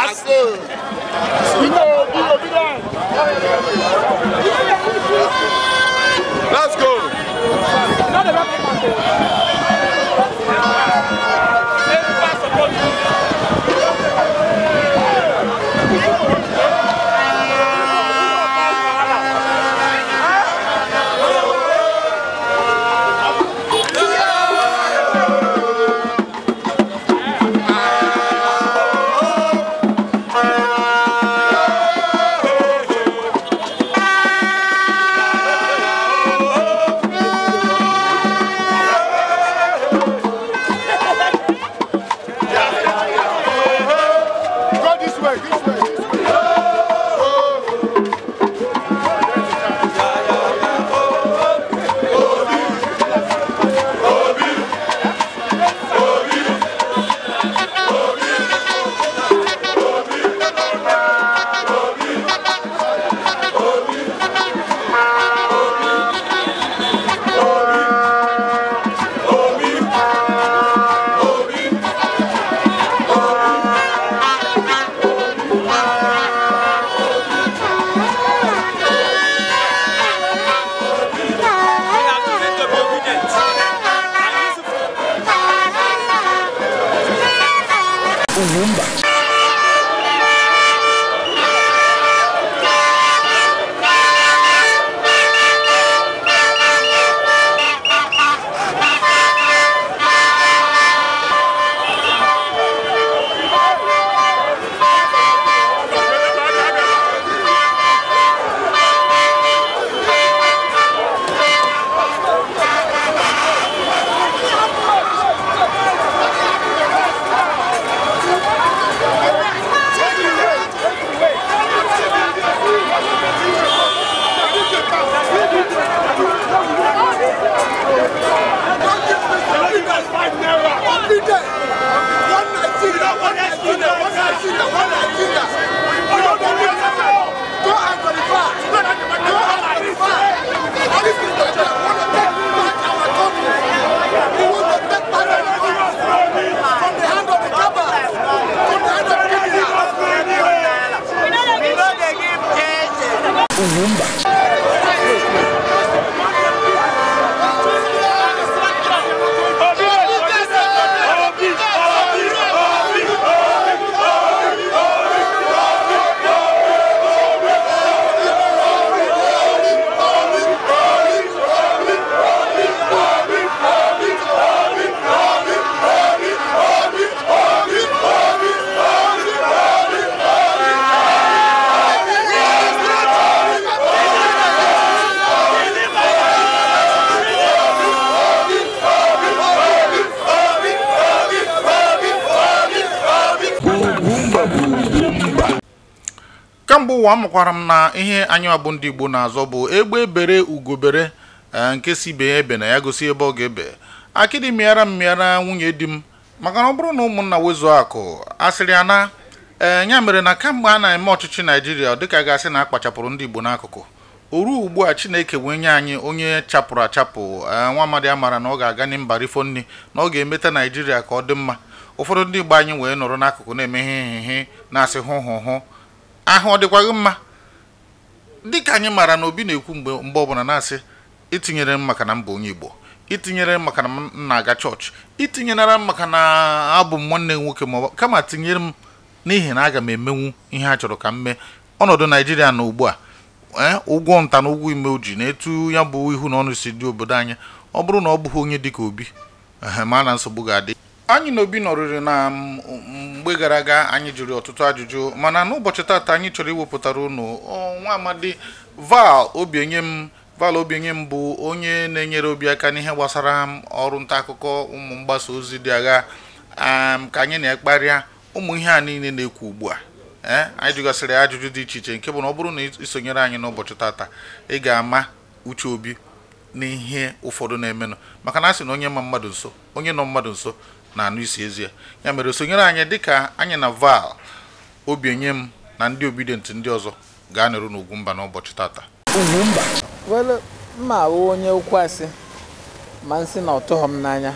Let's go. Kamgbe ụwa amakwara m na ihe anyị abụ ndị Igbo na-azọ bụ egbe bere ugobere nke si ibe ya ebe na ya gosi ebe ọ ga-ebe akịdị mịara m mịara nwunye di m maka na ọ bụrụ na ụmụnna wezuo akụ asịrị ya na ya mere na kamgbe a na-eme ọchịchị Naijiria ọ dịka gasị na akpachapụrụ ndị Igbo n'akụkụ o ruo ugbu a Chineke wee nye anyị onye chapụrụ achapụ nwa amadi amara na ọ ga-aga na mba rifo nri na ọ ga-emeta Naijiria ka ọ dị mma. Ụfọdụ ndị Igbo anyị wee nọrọ n'akụkụ na-eme ihe ihe na-asị hụ hụ hụ ahụ ọ dịkwaghị mma dịka anyị maara na Obi na-ekwu mgbe ọbụla na-asị itinyere m maka na m bụ onye Igbo, itinyere m maka na m na-aga chọọchị, itinyere m maka na abụ m nwanne nwoke ma kama tinyere m n'ihi na aga m emenwu ihe a chọrọ ka m mee. Ọnọdụ Naijiria na ugbu a ụgwọ nta na ụgwọ ime oji na etu ya bụ ihu na ọnụ si dị obodo anyị, ọ bụrụ na ọ bụghị onye dịka Obi ma na nsogbu ga-adị. Anyị na Obi nọrịrị na mgbe gara aga anyị jụrụ ọtụtụ ajụjụ, mana n'ụbọchị taata anyị chọrọ iwepụtara unu nwa amadi Val Obienyem. Val Obienyem bụ onye na-enyere Obi aka n'ihe gbasara ọrụ nta akụkọ ụmụ mgbasa ozi dị agha ka anyị na-ekparịa ụmụ ihe a niile na-ekwu ugbu a. Anyị jụgasịrị ajụjụ dị iche iche nke bụ na ọ bụrụ na isonyere anyị n'ụbọchị taata ị ga-ama uche Obi n'ihe ụfọdụ na-emenụ, maka na a sị na onye ma mmadụ nso, onye nọ mmadụ nso na-anụ isi ezi ya. Ya mere sonyere anyị dịka anyị na Val Obienyem na ndị Obidient ndị ọzọ ga-anọrọ n'Ugwumba n'ụbọchị tata. Ugwumba wele mma awụ onye okwu asị ma nsị na ọ tụghọ m n'anya,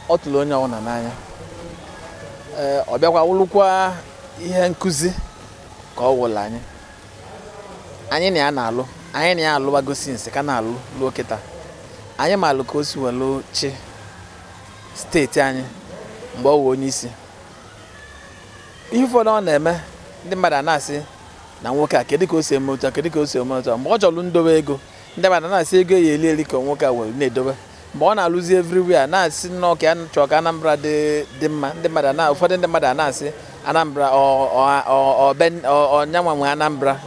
ọ tụrụ onye ọbụla n'anya. Ọ bịakwa wụlụkwa Ihe nkụzi ka ọ wụla anyị. Anyị na ya na-alụ, anyị na ya alụwago since ka na-alụ luo kịta. Anyị malụ ka o si welu chi steeti anyị mgbe ọ wụ onye isi. Ihe ụfọdụ ọ na-eme ndị mmadụ a na-asị na nwoke a kedu ka o si eme otu a, kedu ka o si eme otu a. Mgbe ọ chọrọ ndobe ego, ndị mmadụ na-asị ego ya eli eli ka nwoke a were na-edobe. Mgbe ọ na-alụzi everywhere na-asị nnọọ ka ya chọọ ka Anambra dị mma, ndị mmadụ na ụfọdụ ndị mmadụ a na-asị Anambra ọnyanwa nwe Anambra,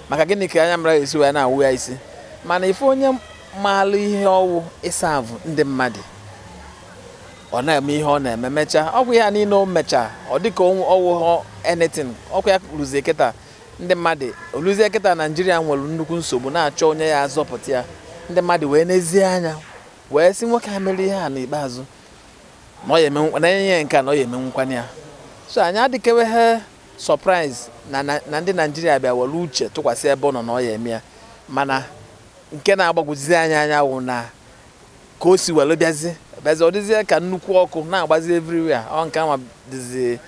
maka gịnị ka Anambra esi wee na-awụ ya isi. Mana ife onye maalụ ihe ọwụ ịsavụ ndị mmadụ, ọ na-eme ihe ọ na-eme mechaa ọkwa ya niile o mechaa ọ dịka ọwụ anything. Ọkwa ya rụzie kịta ndị mmadụ oluzie kịta. Naijiria nwere nnukwu nsogbu na-achọ onye ya azọpụta ya. Ndị mmadụ wee nezie anya wee sị nwoke a mere ihe a n'ikpeazụ na ọ ya eme nke a na ọ ya emenwukwana ya. So anyị adịkewe ha surprise na ndị Naijiria bịa were uche tụkwasị ebe ọ nọ na ọ ya eme ya. Mana nke na-agbagwojizi anyị anya wụ na ka o si were bịazi ọ dịzie ka nnukwu ọkụ na-agbazi everywhere. Ọ nke anwa dịzi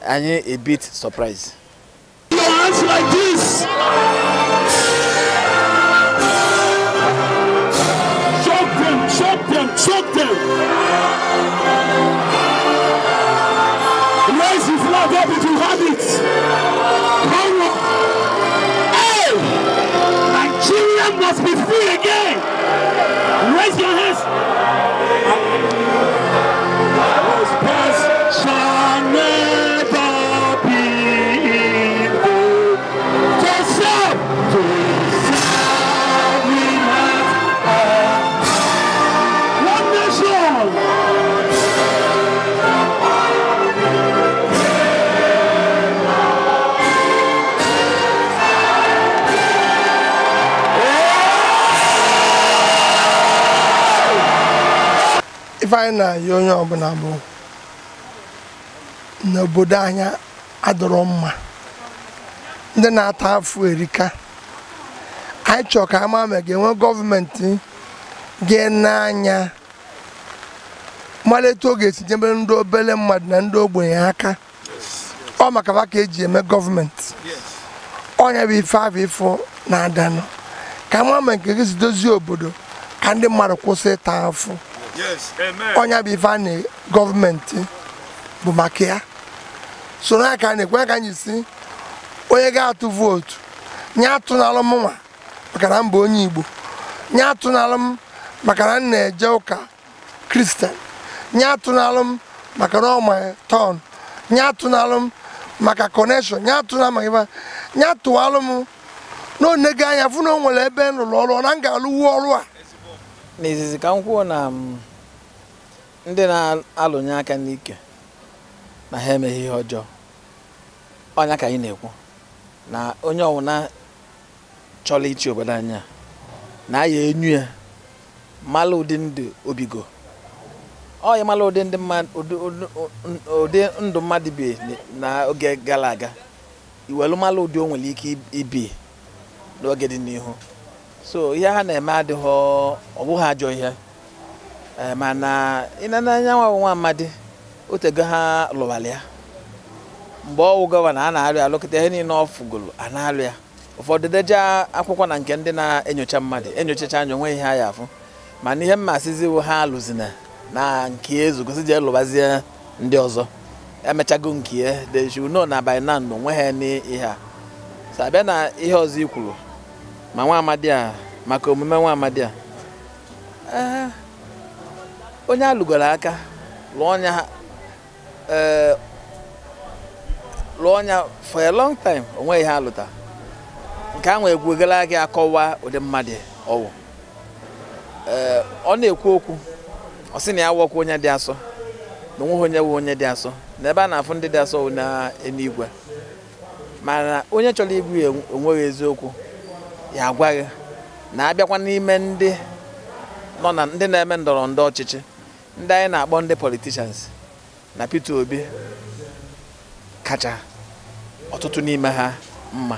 anyị a bit surprise. Your hands like this. Choke them, choke them, choke them. Raise the flag up if you have it. Come on. Hey! Nigeria must be free again. Raise your hands. Those past shall never be in vain. To serve we have one nation. Ife anyị na-ayọ onye ọbụla bụ n'obodo anyị adọrọ mma, ndị na-ata afụ erika. Anyị chọrọ ka ama ma ga-enwe gọọmenti ga-ene mara etu ọ ga-esi nyebere ndị obere mmadụ na ndị ogbenye aka. Ọ maka fa ka eji eme gọọmenti. Ọnya bụ ife afọ ifo na-adanụ ka ama ma nke ga-esi dozie obodo ka ndị mmadụ kwụsị ịta afụ. Ọnya bụ ife a na gọọmenti bụ maka ya. Soro aka na-ekwe ka anyị si onye ga-atụ vootu nye atụnalụ m nwa maka na m bụ onye Igbo, nye atụnalụ m maka na m na-eje ụka Kristian, nye atụnalụ m maka na ọ ma tọn, nye atụnalụ m maka kọnekshọn, nye atụnalụ maka ife, nye atụalụ m na onego anya fụ na o nwere ebe m rụrụ ọrụ na m ga-alụwu ọrụ a. N'izizi ka m kwuo na ndị na-alụnye aka n'ike na ha emeghị ihe ọjọọ. Ọnya ka anyị na-ekwu na onye ọwụna chọrọ ịchị obodo anyị a na ya enyu ya mara ụdị ndụ obigo. Ọ ya mara ụdị ndụ mmadụ bi n'oge gara aga, iwelu mara ụdị o nwere ike ibi n'oge dị n'ihu. So ihe ha na-eme adịghị ọ bụghị ajọ ihe, mana ịnene anya nwa amadi otego ha lụwara ya. Mgbe ọwụ gọvanọ a na-alụ ya lụkịta ihe niile ọ fugoro a na-alụ ya. Ụfọdụ deja akwụkwọ na nke ndị na-enyocha mmadụ enyochacha anya onwe ihe ha ya afụ. Mana ihe mma asịziwo ha alụzina na nke ezugosi jee lụbazie ndị ọzọ emechago nke ya. They should know na by now na onwe ha n'ihe a. So abịa na ihe ọzọ i kwuru ma nwa amadi a maka omume nwa amadi a, onye alụgoro aka lụọ ọnya for a long time onwe ihe alụta nke ahụ egwugala gị akọwa ụdị mmadụ ọwụ. Ọ na-ekwu okwu ọ sị na ya wọkwa onye dị asọ na onweghị onye wụ onye dị asọ na ebe a na-afụ ndị dị asọ wụ na eluigwe. Mana onye chọrọ igwu ya onweghị eziokwu ya agwa gị na abịakwa n'ime ndị nọ na ndị na-eme ndọrọ ndọrọ ọchịchị ndị anyị na-akpọ ndị politicians na Peter Obi kacha ọtụtụ n'ime ha mma.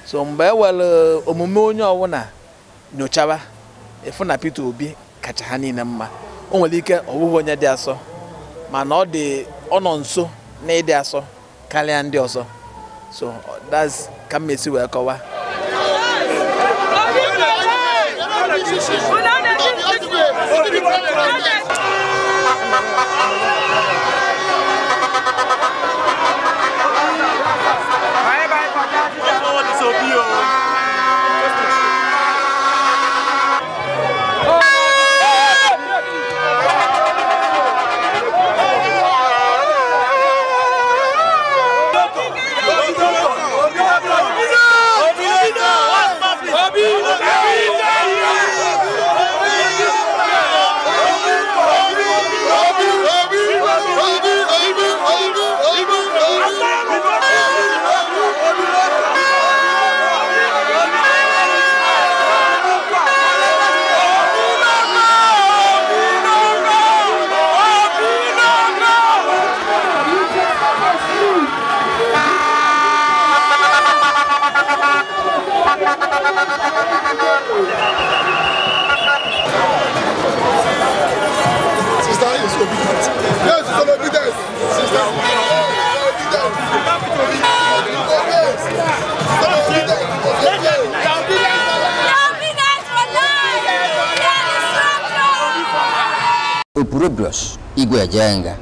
So mgbe e were omume onye ọwụna nyochaba efu na Peter Obi kacha ha niile mma. O nwere ike ọ bụghị onye dị asọ mana ọ dị ọ nọ nso na ịdị asọ karịa ndị ọzọ. So that's ka m esi wee kọwa. Sister is obedient. Yes, it's obedience. Sister, Opurobios Igwe Ejenga.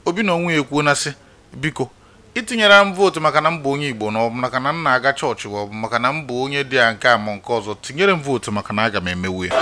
Obi na onwe ekwu na sị biko itinyere m vootu maka na m bụ onye Igbo na ọ bụ maka na m na-aga chọọchị ọ bụ maka na m bụ onye dị a nke a ma nke ọzọ, tinyere m vootu maka na aga m emewu ya.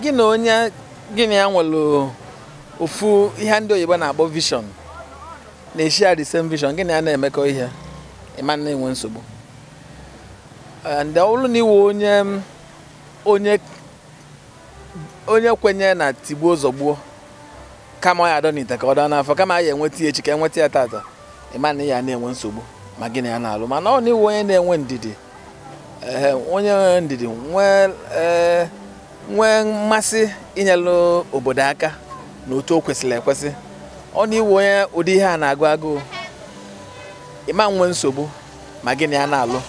Gị na onye gị na ya nwere ofu ihe ndị oyibo na-akpọ vision, na-eshare the same vision, gị na ya na-emekọ ihe, ịma na-enwe nsogbu. And ọ bụrụ na iwe onye onye kwenye na tigbuo zọgbuo, kama ọ ya adọ n'ite ka ọ daa n'afọ, kama ya enweta ya echi ka enweta ya tata, ịma na ya na-enwe nsogbu ma gị na ya na-alụ. Mana ọ na iwe onye na-enwe ndidi, onye ndidi nwee mmasị inyelu obodo aka na otu o kwesịrị ekwesị, ọ na iwe onye ụdị ihe a na-agụ agụụ, ịma nwe nsogbu ma gị na ya na-alụ.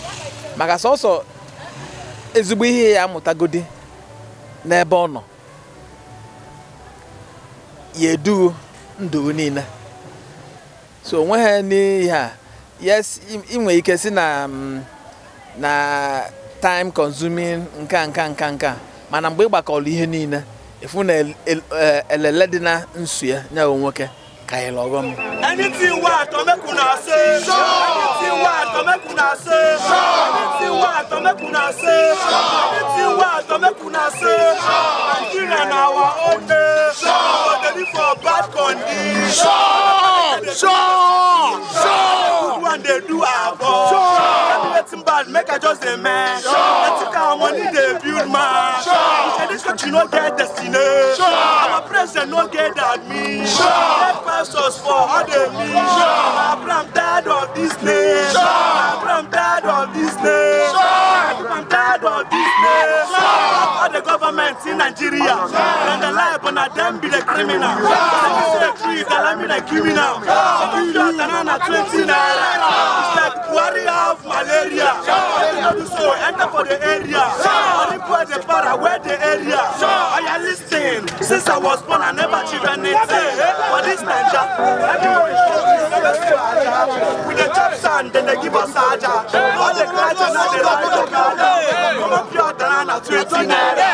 Maka sọsọ ezigbo ihe ya amụtagodi n'ebe ọ nọ ya eduo ndụ niile. So onwe ha n'ihe a, yes, ị nwere ike si na na time consuming nka nka nka nka, mana mgbe ị gbakọrọ ihe niile Ịfụ na elele dị na nsu ya nya nwoke ka ya lọgọ m. Anything wa to make una say. Anything wa to make una say. Anything wa to make una say. Anything wa to make una say. Nigeria na our own nation. But they live for bad condition. Sure, sure. Good one they do above. Sure. Everything bad make I just a man. Sure. They take our money they build man. Sure. This country no get destiny. Sure. Our president no get admin. Sure. Pastors for all the mean. Sure. I'm tired of this nation. Sure. I'm tired of this nation. Sure. I'm tired of this nation. Sure. All the government in Nigeria. Sure. And the lie, but not them be the criminal. Sure. The tree, the lamb the criminal. Sure. 20 naira. It's like Buhari have malaria. Sure. So enter for the area. Sure. Only the para where the area. Sure. I am listening. Since I was born, I never achieved anything. For this Nigeria, everyone is with the chop sand, then they give us aja. All the graduates now they ride the car. Come up here, banana 20 naira.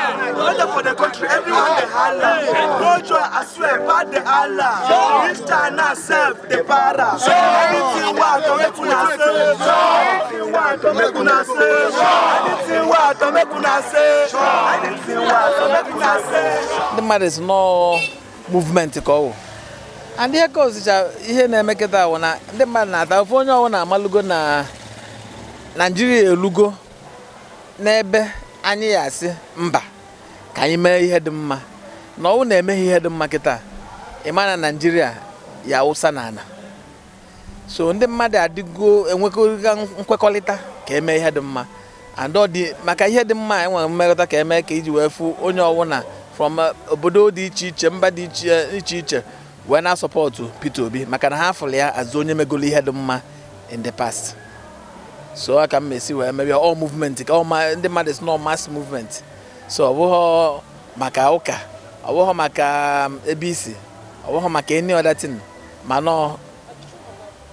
Not for the country, everyone they holla. No joy, I swear, bad the Allah. This China self the para. Anything wa to make una say. Anything wa to make una say. Anything wa to make una say. Anything wa to make una say. The matter is no movement ka ọ. And ihe ka osicha ihe na-eme kịta wụ na ndị mmadụ na-ata ofe onye ọwụ na-amalugo na Naijiria elugo n'ebe anyị ya asị mba ka anyị mee ihe dị mma na ọwụ na-emeghị ihe dị mma kịta ịma na Naijiria ya awụsa n'ala. So ndị mmadụ adịgo enwekọrịta nkwekọrịta ka eme ihe dị mma and ọ dị maka ihe dị mma enwere mmekọta ka eme ka iji wee fụ onye ọwụ na from obodo dị iche iche mba dị iche iche wee na-asọpọtụ Peter Obi maka na ha fụrụ ya azụ onye megolo ihe dị mma in the past. So aka m esi wee mebe all movement ka ndị mmadụ si no mass movement. So ọ bụghị maka ụka, ọ bụghị maka ABC, ọ bụghị maka any other thing, mana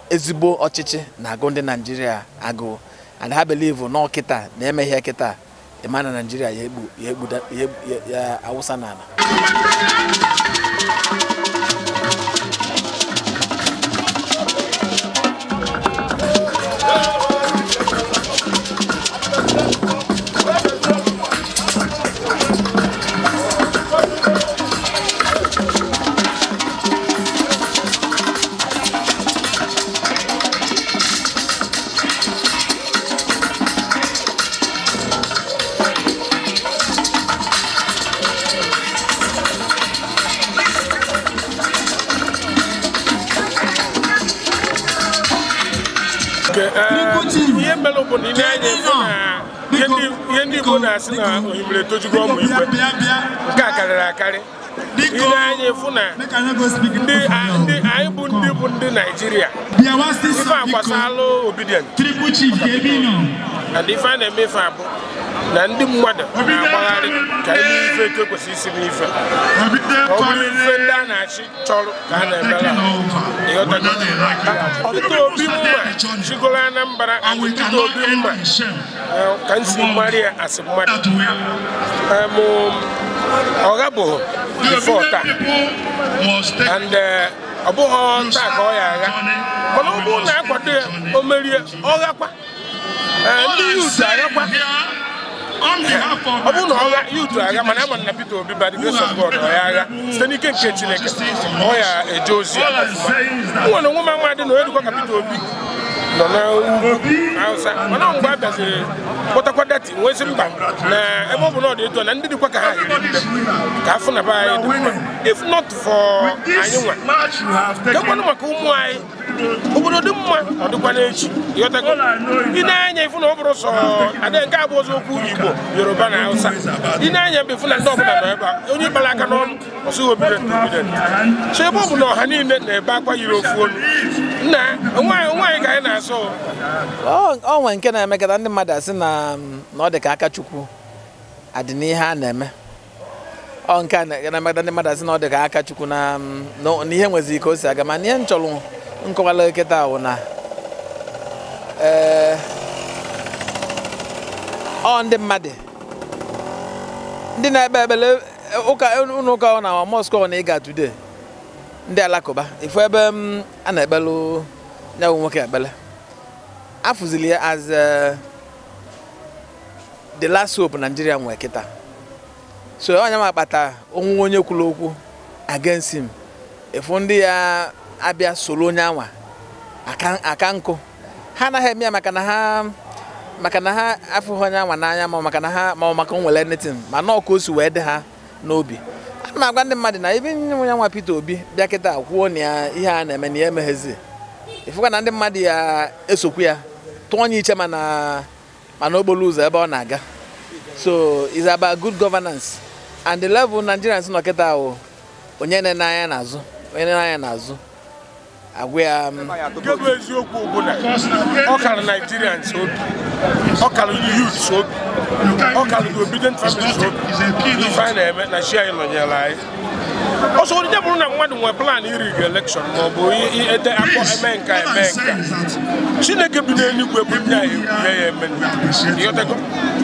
ezigbo ọchịchị na-agụ ndị Naijiria agụụ and ha believe na kịta na-eme ihe kịta ịma na Naijiria ya egbu ya awụsa n'ala. Ihe mere bụ na ihe ndị Igbo na-asị na ohimere tojugo ụmụ igwe nke a karịrị akarị. Ile anya efu na ndị anyị bụ ndị bụ ndị Naijiria ife agbasalụ obedient and ife a na-eme ife abụ na ndị mmadụ na-agbagharị ka ime ife etu ekwesịrị isi n'ife ka ọ bụrụ ife ndị a na-achị chọrọ ka a na-emela. Peter Obi mma chigoro Anambra and Peter Obi mma ka nsi mmarị ya asị mmadụ ọ gabụghị before taa and ọ bụghị taa ka ọ ya agha mana ọ bụrụ na akwado ya o merie ọ ghakwa ndị yut aghakwa. Ọ bụrụ na ọgha yut agha mana ama na Peter Obi by the grace of God ọ ya agha site n'ike nke Chineke ọ ya eje ozi ya ọfụma. Nwere onwe m amadị na onye dịkwa ka Peter Obi nọ n'ugwu Hausa mana mgbe a bịaziri kpọtakwa dati nwezi mba na ebe ọ bụ na ọ dị etu na ndị dịkwa ka ha hiri nne ka afọ na be anyị dị mma if not for anyị nwa kekwanụ maka ụmụ anyị obodo dị mma ọ dịkwa n'echi ịghọtago ị na-anya ifu na ọ bụrụ sọ adị nke abụ ọzọ okwu Igbo Yoruba na Hausa ị na-anya mbe ifu na ndị ọbụla nọ ebe a onye kpara aka n'ọnụ ọsịghị obident obident so ebe ọ bụ na ọha niile na-ebe akwa yiri ofu olu nna nwaanyị ka anyị na-asọ. Ọ nwe nke na-emekọta ndị mmadụ asị na ọ dị ka aka Chukwu adị n'ihe a na-eme. Ọ nke a na-emekọta ndị mmadụ asị na ọ dị ka aka Chukwu na ihe nwezi ike o si aga mana ihe m chọrọ nkọwala kịta wụ na ọ ndị mmadụ ndị na-ekpe ekpere ụka ụlọ ụka ọ na mosque ọ na ịga today ndị alakụba ifu ebe a na-ekpelu ya bụ nwoke ekpele afụzili ya as the last hope Nigeria nwee kịta. So onye ma akpata onwe onye kwuru okwu against him efu ndị ya abịa soro onye anwa aka nkụ ha anaghị eme ya maka na ha afụghị onye anwa n'anya ma maka na ha ma maka o nwere anything ma na ọka o si wee dị ha n'obi. Ana m agwa ndị mmadụ na ebe onye nwa Peter Obi bịa kịta kwuo na ya ihe a na-eme na ya emeghezi ifụkwa na ndị mmadụ ya esokwu ya tụọ onye iche mana okporo ụzọ ebe ọ na-aga. So it's about good governance and the level Nigerians nọ kịta ahụ onye na-ene anya n'azụ onye na-ene anya n'azụ agwa ya. Nke bụ eziokwu bụ na ọ kara Nigerians obi, ọ kara youths obi, ọ kara the obedient families obi. Ife anyị na-eme na chi anyị nọnyere anyị. Ọsọ onye bụrụ na mmadụ nwee plan iri election ma ọ bụ ede akpọ eme nka eme nka, Chineke bi n'eluigwe bụ ndị anyị ekwu ya eme. Ịghọtago?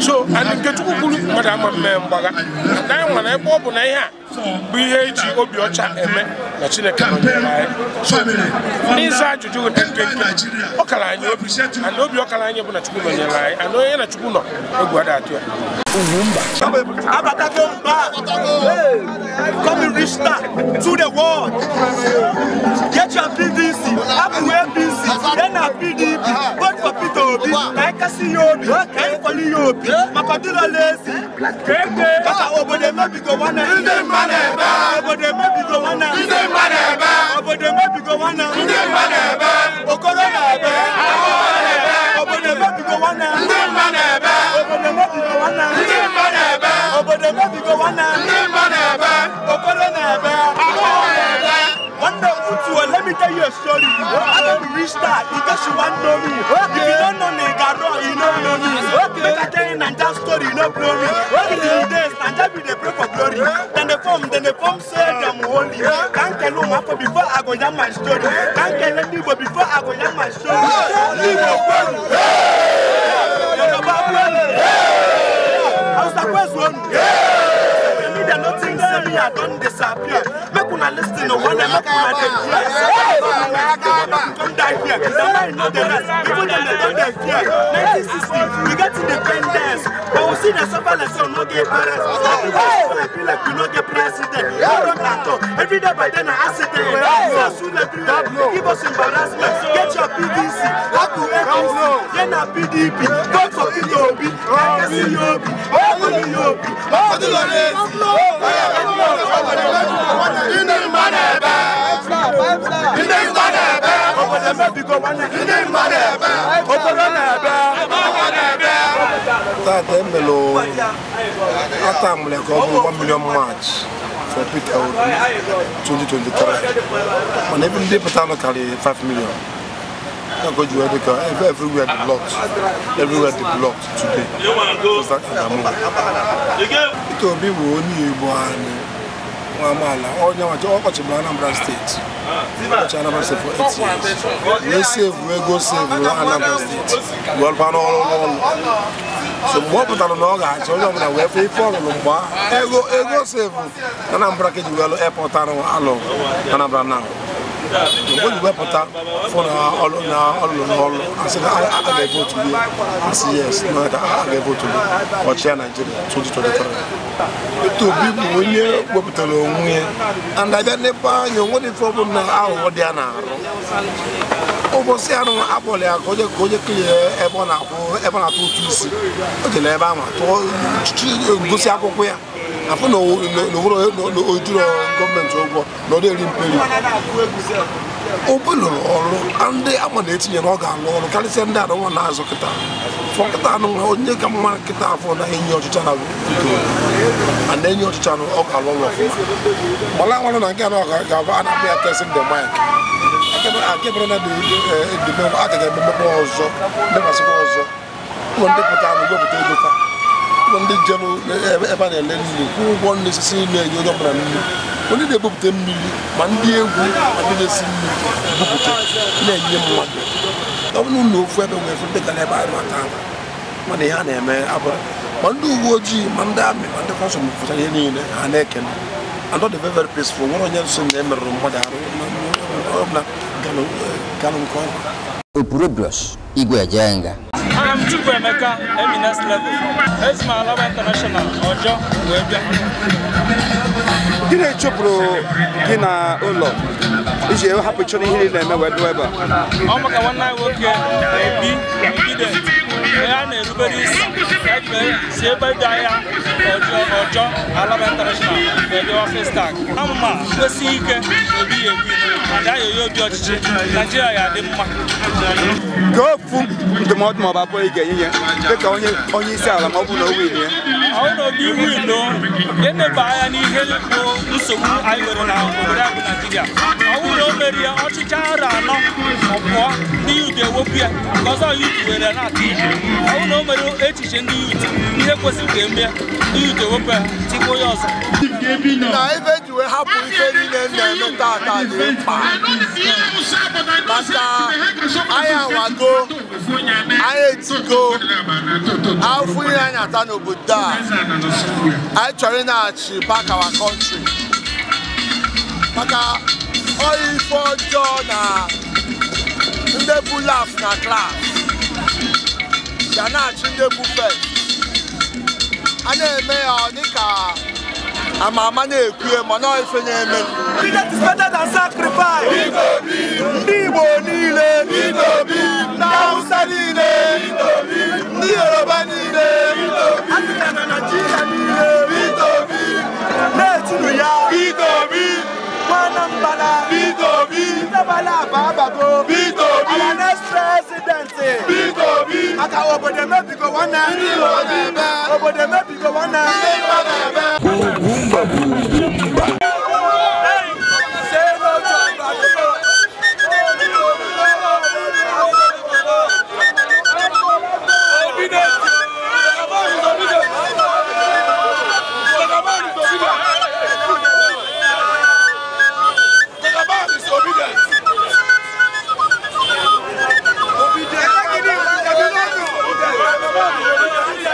So and Nkechukwu kwuru mmadụ ama mme mgbagha na anyị nwere ebe ọ bụ na ihe a bụ ihe eji obi ọcha eme na Chineke nọnyere anyị. So n'ịza ajụjụ dị nkenke, ọ kara anyị obi and obi ọ kara anyị bụ na Chukwu nọnyere anyị and onye na Chukwu nọ egwu ada atụ ya. Come reach that to the world. Get your PVC, Abu APC, then a PDP. Vote for Peter Obi. I can see Obi, I can follow Obi. Makadula lazy. Kaka obodo mebi go wana. Ndị mmadụ ebe. Obodo mebi go wana. Ndị mmadụ ebe. Obodo mebi go wana. Ndị mmadụ ebe. Okoro na ebe. Obodo mebi go wana. Ndị mmadụ ebe. Obodo mebi go wana. Ndị mmadụ ebe. Obodo mebi go wana. Ndị mmadụ ebe. Okoro na ebe. Let me tell you a story. I don't reach that because you want to know me. If you don't know me, you don't know me. Make I tell you Naija story, you don't blow me. In the days, Naija be the pray for glory. Then the form say I'm holy. Can't tell you my before I go down my story. Can't tell anybody before I go down my story. I was the first one. Media nothing say me, I don't disappear. Make una listen to one and make una dey hear. Come down here, the man know the rest. Even them they don't dey fear. 1960, we get independence, but we see the suffer like say we no get parents. Everybody feel like we no get president. No wrong at all. Every day by then an accident. So soon everywhere, give us embarrassment. Get your PVC, Abu APC, then a PDP. Vote for Peter Obi, NSC Obi, Obi Obi. Tata emelo atamule ka ọ bụ 1 million march for Peter Obi 2023. Mana ebe ndị pụtara karịrị 5 million. Everywhere they blocked, everywhere they blocked today. Peter Obi bụ onye Igbo anyị nwa amaala onye ọkọchị bụ Anambra State. Ọkọchị Anambra State for 8 years. Wee save wee go save Anambra State. Wee rụkwa n'ọrụ n'ọrụ. So mgbe ọ pụtara na ọ ga-achị onye ọbụla wee fee ife ọlụlụ mgbe ahụ ego save Anambra ka eji wee lụ airport alụ Anambra now. Mgbe o ji wepụta fụ na ọlụlụ n'ọlụ asị na a ga-evotu gị asị yes na a ga-evotu gị ọchịa Naijiria 2023. Peter Obi bụ onye wepụtara onwe ya and abịa n'ebe anya onwere ife ọbụla aghụghọ dị ya na-arụ. Ụbọchị anụ akpọrọ ya ka onye kilie ebe ọ na-akwụ ebe ọ na-atụ ụtụ isi o jere ebe ahụ tụọ gosi akwụkwọ ya afụ na ojuru gọọmenti ụgwọ na ọ dịrị mperi. Obi lụrụ ọrụ ndị ama na-etinye na ọ ga-alụ ọrụ karịsịa ndị anụnwa na-azụ kịta fọ kịta anụnwa onye ka mma kịta afọ na-enye ọchịcha na Peter Obi a na-enye ọchịcha na ọ ga-alụ ọrụ ọfụma gbala nwanụ na nke anọ ga-abụ a na-akpọ ya testing the mic akebere na a ga ememekwa ọzọ mekwasịkwa ọzọ ụlọ ndị pụtara na wepụta ego fa ụlọ ndị jelu ebe a na-ele nri kwụ ụgwọ nri sisi na-enye onye ọbụla nri onye na-ebupụta mmiri ma ndị egwu ma ndị na-esi mmiri bupụta na-enye mmadụ ọ bụrụ na ofu ebe nwere ndị gara ebe ahụ ata mana ihe a na-eme abụrụ Ma ndị uwe ojii, ma ndị amị, ma ndị kọsọm fụchara ihe niile ha na-ekene. And ọ dị very very peaceful. Nwere onye nso na emerụrụ mmadụ arụ ọbụla galụ nke ọma. Opurobios Igwe Ejenga. Aha m Chukwuemeka Eminence Level. Esi m Alaba International Ọjọọ wee bịa. Gịnị chụpụrụ gị na ụlọ iji hapụ chọrọ ihe niile eme wee bịa ebe a? Ọ maka nwanne anyị nwoke Obi Obidient, onye a na-erubere isi si ebe dị ahịa Ọjọọ Alaba International wee bịawa Festac. Amụma kwesịghị ike Obi ya egwu and ayọyọ obi ọchịchị Naijiria ya adị mma. Ka ofu ndụmọdụ maọbụ abụọ ị ga-enye ya dịka onye isi ala ma ọ bụ na o win ya? Ọ bụrụ na Obi win o, eneba anya n'ihe bụ nsogbu anyị nwere na obodo anyị bụ Naijiria. Ọ bụrụ na o merie ọchịchị arọ anọ ọ pụọ, ndị yut ewepụ ya nke ọzọ yut were na-atụ ya. Ọ bụrụ na o mere echiche ndị yut ihe kwesịrị ka emee, ndị yut ewepụ ya tikwa onye ọzọ. Na ife ji wee hapụ ife niile na-eme tata dị mkpa maka anyị anwago, anyị etigo afọ ihe anyị ata n'obodo a. Anyị chọrọ ị na-achị back our country maka ọyị ife ọjọọ na ndị bụ laf na klas ga na-achị ndị bụ first. A na-eme ya ọ dịka ama ama na-ekwu mana ọ ife na-eme. Obedience is better than sacrifice. Ndị Igbo niile, ndị Hausa niile, ndị Yoruba niile, Afrịka na Naịjirịa niile, na-etinu ya, Nwanambala, Ndebala Ababago, our next president, maka obodo emebigo nwanne, obodo emebigo nwanne. Say no to Ababago.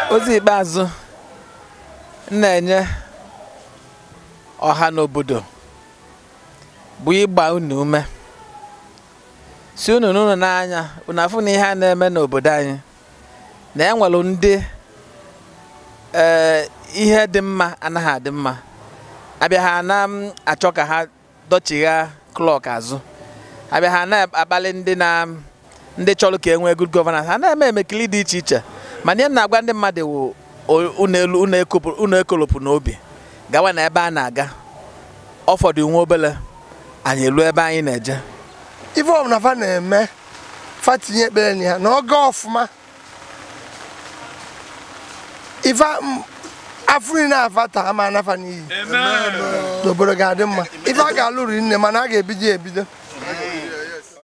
Ozi ikpeazụ m na-enye ọha n'obodo bụ ịgba unu ume, si unu n'ụlọ n'anya unu afụ na ihe a na-eme n'obodo anyị na enwere ndị ihe dị mma anaghị adị mma abịa ha na-achọ ka ha dọchigha klọk azụ, abịa ha na-akpali ndị chọrọ ka e nwee good governance, ha na-eme emekili dị iche iche. Mana ihe m na-agwa ndị mmadụ wụ unu ekolopụ n'obi gawa na ebe a na-aga, ọ fọdụ nwa obele anyị elu ebe anyị na-eje. Ife ọbụla fa na-eme fa tinye ekpere na ya na ọ gaa ọfụma. Ife afọ niile afa taa ama anafa n'iyi n'obodo ga-adị mma. Ife a ga-alụrụ nne mana a ga-ebido ebido.